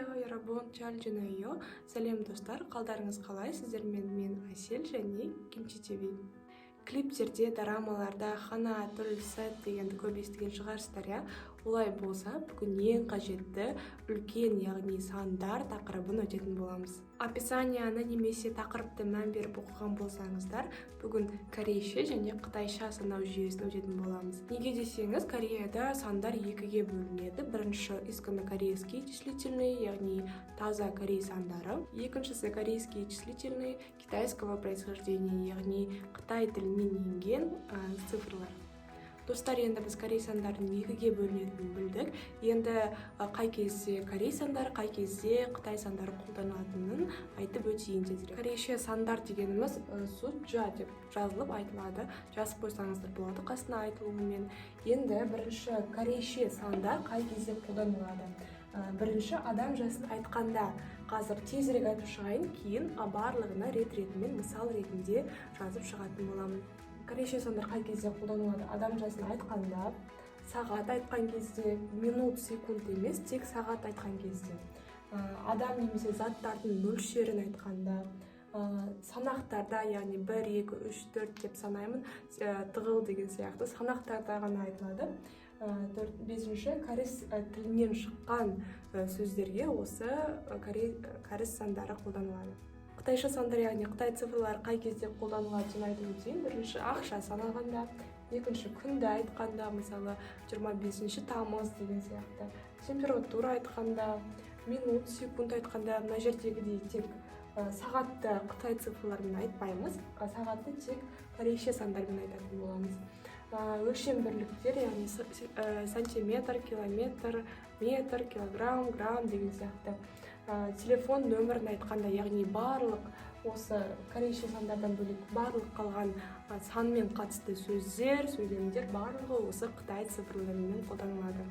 안녕하세요, 여러분. 잘 지내요? Сәлем, достар, қалдарыңыз қалай? Сіздермен мен, Әсел, және Кимчи ТВ. Клиптерде, дорамаларда 하나, 둘, 셋 дегенді көп естіген шығарсыздар, иә? Олай болса, бүгін ең қажетті үлкен, яғни сандар тақырыбын өтетін боламыз. Описанияны немесе тақырыпты мән беріп оқыған болсаңыздар, бүгін корейше және қытайша санау жүйесін өтетін боламыз. Неге десеңіз, Кореяда сандар екіге бөлінеді. Бірінші исконно корейский числительный, яғни таза корей сандары. Екіншісі корейский числительный китайского происхождения, яғни қытай тілінен енген цифрлар. Достар, енді біз корей сандарының екіге бөлінетінін білдік. Енді қай кезде корей сандары, қай кезде қытай сандары қолданылатынын айтып өтейін тезірек. Корейше сандар дегеніміз 숫자 деп жазылып айтылады. Жазып қойсаңыздар болады қасына айтылуымен. Енді бірінші, корейше сандар қай кезде қолданылады? Бірінші, адам жасын айтқанда. Қазір тезірек айтып шығайын, кейін барлығына рет ретімен мысал ретінде жазып шығатын боламын. Корейше сандар қай кезде қолданылады? Адам жасын айтқанда, сағат айтқан кезде, минут, секунд емес, тек сағат айтқан кезде, адам немесе заттардың мөлшерін айтқанда, санақтарда, яғни бір, екі, үш, төрт деп санаймын, тығыл деген сияқты санақтарда ғана айтылады. Төрт, бесінші, кәріс тілінен шыққан сөздерге осы кәріс сандары қолданылады. Қытайша сандар, яғни қытай цифрлары қай кезде қолданылады, соны айтып өтейін. Бірінші, ақша санағанда. Екінші, күнді айтқанда, мысалы, 25 тамыз деген сияқты. Температура айтқанда, минут, секунд айтқанда. Мына жердегідей тек сағатты қытай цифрларымен айтпаймыз, сағатты тек корейше сандармен айтатын боламыз. Өлшем бірліктер, яғни сантиметр, километр, метр, килограмм, грамм деген сияқты. Телефон нөмірін айтқанда, яғни барлық осы корейше сандардан бөлек барлық қалған санмен қатысты сөздер, сөйлемдер, барлығы осы қытай цифрларымен қолданылады.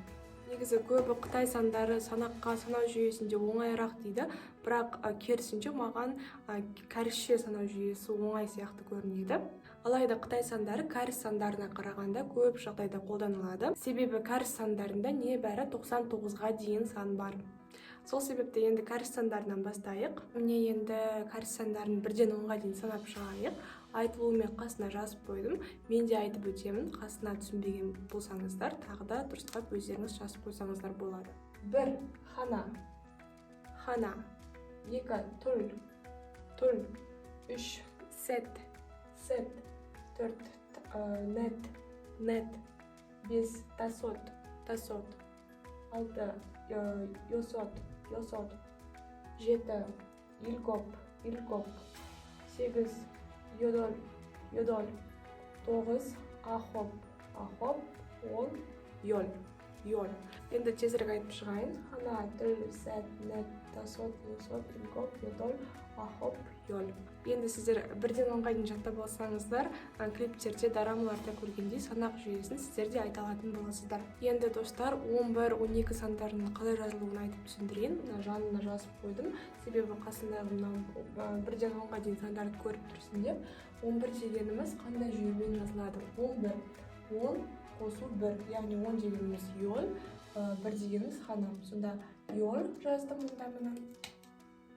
Негізі көбі қытай сандары санаққа, санау жүйесінде оңайырақ дейді, бірақ керісінше, маған кәрісше санау жүйесі оңай сияқты көрінеді. Алайда қытай сандары кәріс сандарына қарағанда көп жағдайда қолданылады, себебі кәріс сандарында небәрі 99-ға дейін сан бар. Сол себепті енді кәріс сандарынан бастайық. Міне, енді кәріс сандарын 1-ден 10-ға дейін санап шығайық. Айтылуымен қасына жазып қойдым, мен де айтып өтемін. Қасына түсінбеген болсаңыздар, тағы да дұрыстап өздеріңіз жазып қойсаңыздар болады. Бір, 하나, 하나. Екі, 둘, 둘. Үш, 셋, 셋. Төрт, 넷, 넷. Бес, 다섯, 다섯. Алты, 여섯, 여섯. Жеті, 일곱, 일곱. Сегіз, 여덟, 여덟. Тоғыз, 아홉, 아홉. 10, 열, 열. Енді тезірек айтып шығайын: 하나, 둘, 셋, 넷, 다섯, 여섯, 일곱, 여덟, 아홉, 열. Енді сіздер 1-ден 10-ға дейін жаттап алсаңыздар, клиптерде, дорамаларда көргендей санақ жүйесін сіздер де айта алатын боласыздар. Енді, достар, 11, 12 сандарының қалай жазылуын айтып түсіндірейін. Мына жанына жазып қойдым, себебі қасындағы мынау 1-ден 10-ға дейін сандарды көріп тұрсын деп. 11 дегеніміз қандай жүйемен жазылады? 11, 10 қосу 1, яғни 10 дегеніміз 열, 1 дегеніміз 하나. Сонда 열 жаздым мұнда. Міне,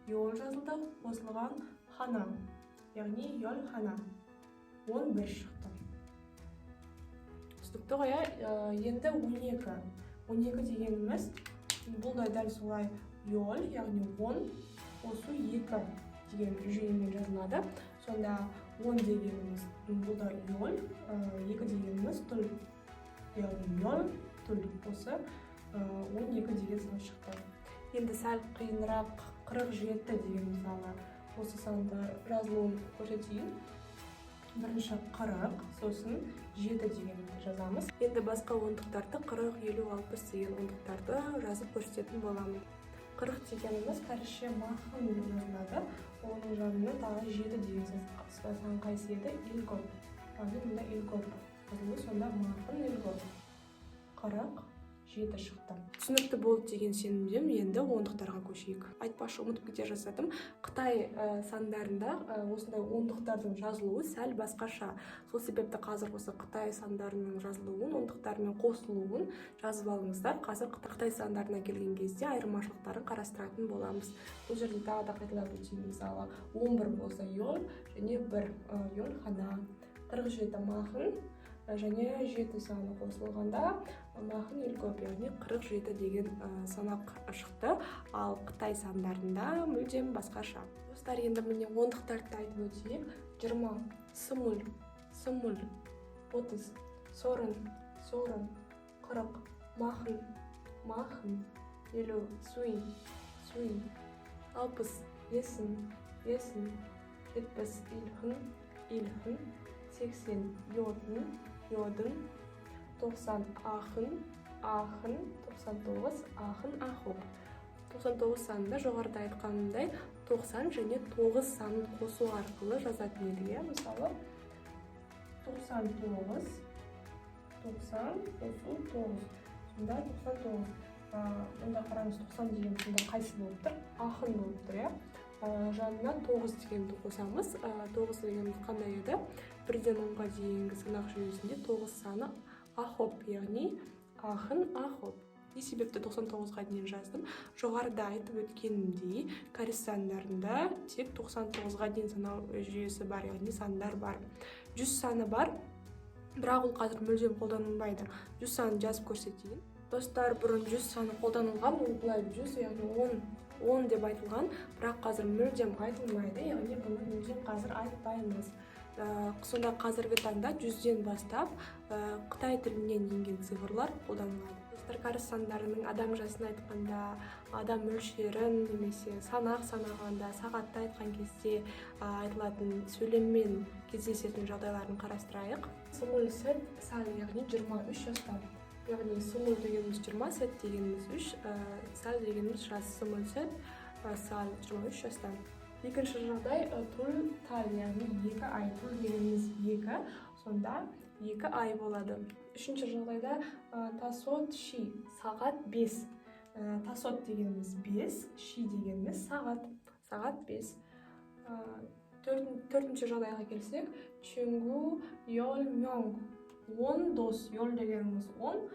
열 жазылды, қосылған 하나, яғни 열 하나, 11 шықты. Түсінікті ғой, иә? Енді 12. 12 дегеніміз бұл да дәл солай 열, яғни 10 қосу 2 деген жүйемен жазылады. Сонда 10 дегеніміз бұл да 열, 2 дегеніміз 둘, яғни 열 둘. Осы 12 деген сан шықты. Енді сәл қиынырақ 47 деген, мысалы, осы санды жазылуын көрсетейін. Бірінші 40, сосын 7 дегенді жазамыз. Енді басқа ондықтарды, 40, 50, 60 деген ондықтарды жазып көрсететін боламын. 40 дегеніміз кәрісше 마흔 деп жазылады. Оның жанына тағы 7 деген сан қайсы еді? 일곱, яғни мұнда 일곱 жазылды. Сонда 마흔일곱, 47. 7 шықты. Түсінікті болды деген сенімдемін. Енді ондықтарға көшейік. Айтпақшы, ұмытып кете жаздадым, қытай сандарында осындай ондықтардың жазылуы сәл басқаша. Сол себепті қазір осы қытай сандарының жазылуын, ондықтармен қосылуын жазып алыңыздар. Қазір қытай сандарына келген кезде айырмашылықтарын қарастыратын боламыз. Бұл жерде тағы да қайталап өтейін. Мысалы, 11 болса, 열 және бір, 열 хана, 47 махын және жеті саны қосылғанда махын елкөп, яғни 47 деген санақ шықты. Ал қытай сандарында мүлдем басқаша. Достар, енді міне, ондықтарды айтып өтейік. 20 сымул, сымул, 30 сорын, сорын, 40 махын, махын, 50 суи, суи, 60 есін, есін, 70 илхын, илхын, 80 йодын, йодын, 90 ахын, ахын, 99 ахын ахоп. 99 санында жоғарыда айтқанымдай, 90 және 9 санын қосу арқылы жазатын едік, иә. Мысалы, 99, 90 қосу 9, сонда 99. Мұнда қараңыз, 90 деген сонда қайсы болып тұр? Ахын болып тұр, иә. Жанына 9 дегенді қосамыз. 9 дегеніміз қандай еді? 1-ден 10-ға дейінгі санақ жүйесінде 9 саны ахоп, яғни ахын ахоп. Не себепті 99-ға дейін жаздым? Жоғарыда айтып өткенімдей, кәріс сандарында тек 99-ға дейін санау жүйесі бар, яғни сандар бар. 100 саны бар, бірақ ол қазір мүлдем қолданылмайды. 100 санын жазып көрсетейін. Достар, бұрын 100 саны қолданылған, ол былай 100, яғни 10, 10 деп айтылған, бірақ қазір мүлдем айтылмайды, яғни бұны мүлдем қазір айтпаймыз. Сонда қазіргі таңда 100-ден бастап қытай тілінен енген цифрлар қолданылады. Достар, кәріс сандарының адам жасын айтқанда, адам мөлшерін немесе санақ санағанда, сағатты айтқан кезде айтылатын сөйлеммен кездесетін жағдайларын қарастырайық. Сымул сет сал, яғни 23 жаста. Яғни сымул дегеніміз 20, сет дегеніміз 3, сал дегеніміз жас. Сымул сет сал, 23 жаста. Екінші жағдай: тул тал, яғни 2 ай. Тул дегеніміз екі, сонда 2 ай болады. Үшінші жағдайда тасот ши, сағат 5. Тасот дегеніміз 5, ши дегеніміз сағат, сағат 5. Төртінші жағдайға келсек, чингу йол мёнг, 10 дос. Йол дегеніміз 10,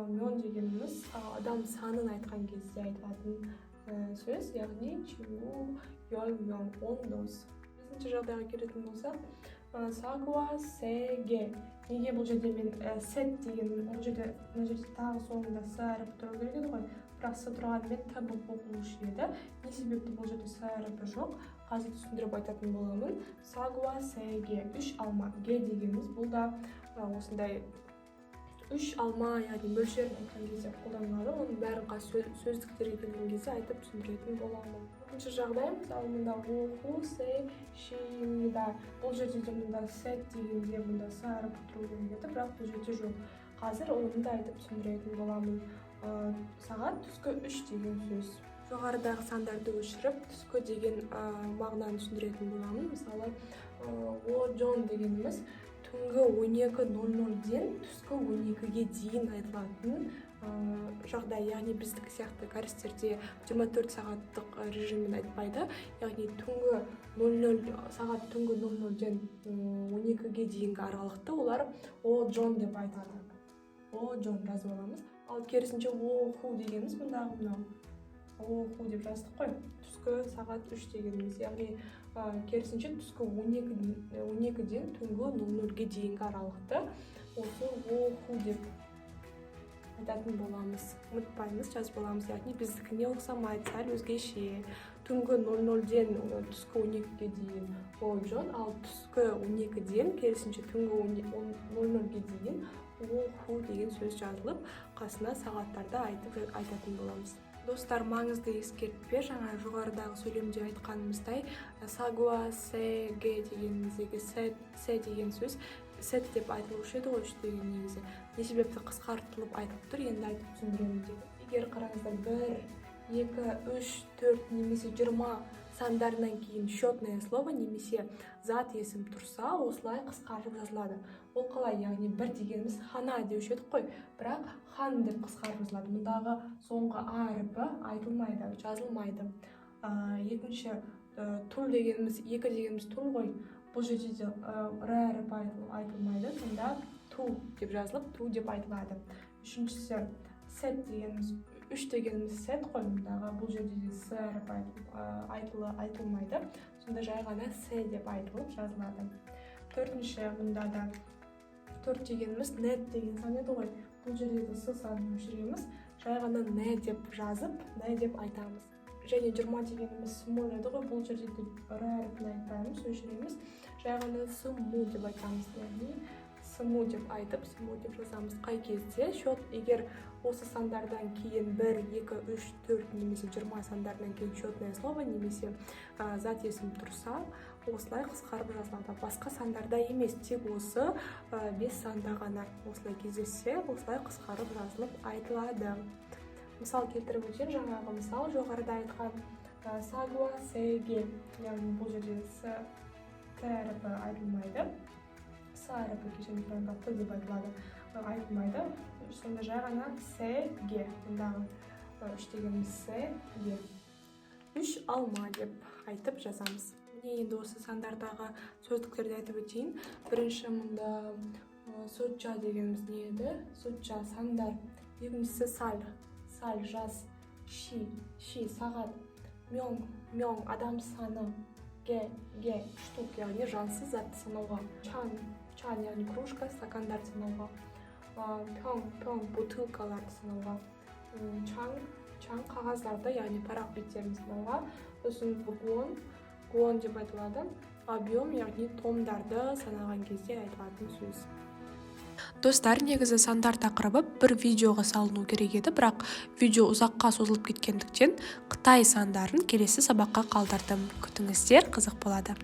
мён дегеніміз адам санын айтқан кезде айтылатын сөз, яғни чингу йол мёнг, 10 дос. Бесінші жағдайға келетін болсақ, сагуа се ге. Неге бұл жерде мен сет деген, ол жерде, мына жерде тағы соңында с әріпі тұру керек еді ғой, бірақ с тұрғанымен т болып оқылушы еді. Не себепті бұл жерде с әріпі жоқ, қазір түсіндіріп айтатын боламын. Сагуа се ге, үш алма. Ге дегеніміз бұл да осындай үш алма, яғни мөлшерін айтқан кезде қолданылады. Оның бәрін қазір сөздіктерге келген кезде айтып түсіндіретін боламын. Екінші жағдай, мысалы, мында оху се шимида. Бұл жерде де мында сет дегенде мында с әріпі тұру керек еді, бірақ бұл жерде жоқ. Қазір оны да айтып түсіндіретін боламын. Сағат түскі 3 деген сөз. Жоғарыдағы сандарды өшіріп, түскі деген мағынаны түсіндіретін боламын. Мысалы, о джон дегеніміз түнгі 12:00-ден түскі 12-ге дейін айтылатын жағдай, яғни біздікі сияқты кәрістерде 24 сағаттық режиммен айтпайды, яғни түнгі 00, сағат түнгі 00-ден 12-ге дейінгі аралықты олар о джон деп айтады. О джон жазып аламыз. Ал керісінше о ху дегеніміз, мұндағы мынау о ху деп жаздық қой, түскі сағат 3 дегеніміз, яғни керісінше түскі 12-ден түнгі 00-ге дейінгі аралықты осы о ху деп айтатын боламыз. Ұмытпаймыз, жазып аламыз. Яғни біздікіне ұқсамайды, сәл өзгеше: түнгі 00-ден түскі 12-ге дейін о джон, ал түскі 12-ден керісінше түнгі 00-ге дейін о ху деген сөз жазылып, қасына сағаттарды айтып айтатын боламыз. Достар, маңызды ескертпе: жаңа жоғарыдағы сөйлемде айтқанымыздай, сагуа се ге дегеніміздегі се, се деген сөз сет деп айтылушы еді ғой, үш деген. Негізі не себепті қысқартылып айтылып тұр, енді айтып түсіндіремін дедім. Егер қараңыздар, 1, 2, 3, 4 немесе 20 Сандарынан кейін счетное слово немесе зат есім тұрса, осылай қысқарып жазылады. Ол қалай? Яғни бір дегеніміз хана деуші едік қой, бірақ хан деп қысқарып жазылады. Мұндағы соңғы а әрпі айтылмайды, жазылмайды. Екінші, тул дегеніміз, екі дегеніміз тул ғой. Бұл жерде де р әрпі айтылмайды, сонда ту деп жазылып, ту деп айтылады. Үшіншісі, сет дегеніміз, үш дегеніміз сет қой. Мұндағы, бұл жерде де с әрпі айтылмайды, сонда жай ғана с деп айтылып жазылады. Төртінші, мұнда да төрт дегеніміз нет деген сан еді ғой. Бұл жерде де с санын өшіреміз, жай ғана н деп жазып, н деп айтамыз. Және 20 дегеніміз смол еді ғой. Бұл жерде де р әрпін айтпаймыз, өшіреміз, жай ғана сыму деп айтамыз, яғни сыму деп айтып, сыму деп жазамыз. Қай кезде счет, егер осы сандардан кейін 1, 2, 3, 4 немесе 20 сандарынан кейін счетное слово немесе зат есім тұрса, осылай қысқарып жазылады. Басқа сандарда емес, тек осы бес санда ғана осылай кездессе, осылай қысқарып жазылып айтылады. Мысал келтіріп өтейін. Жаңағы мысал, жоғарыда айтқан сагуа сеге, яғни бұл жерде с, т әрпі айтылмайды, с әрпі, кешірім сұраймын, т деп айтылады, айтылмайды, сонда жай ғана с ге. Мұндағы үш дегеніміз с ге, үш алма деп айтып жазамыз. Міне, енді осы сандардағы сөздіктерді айтып өтейін. Бірінші, мұнда сутча дегеніміз не еді? Сутча — сандар. Екіншісі, сал, сал — жас, ши, ши — сағат, мёң, мёң — адам саны, ге, ге — штук, яғни жансыз затты санауға, чан, чан, яғни кружка, стакандарды санауға, пёң, пёң — бутылкаларды санауға, чаң, чаң — қағаздарды, яғни парақ беттерін санауға. Сосын гон, гон деп айтылады, объем, яғни томдарды санаған кезде айтылатын сөз. Достар, негізі сандар тақырыбы бір видеоға салыну керек еді, бірақ видео ұзаққа созылып кеткендіктен, қытай сандарын келесі сабаққа қалдырдым. Күтіңіздер, қызық болады.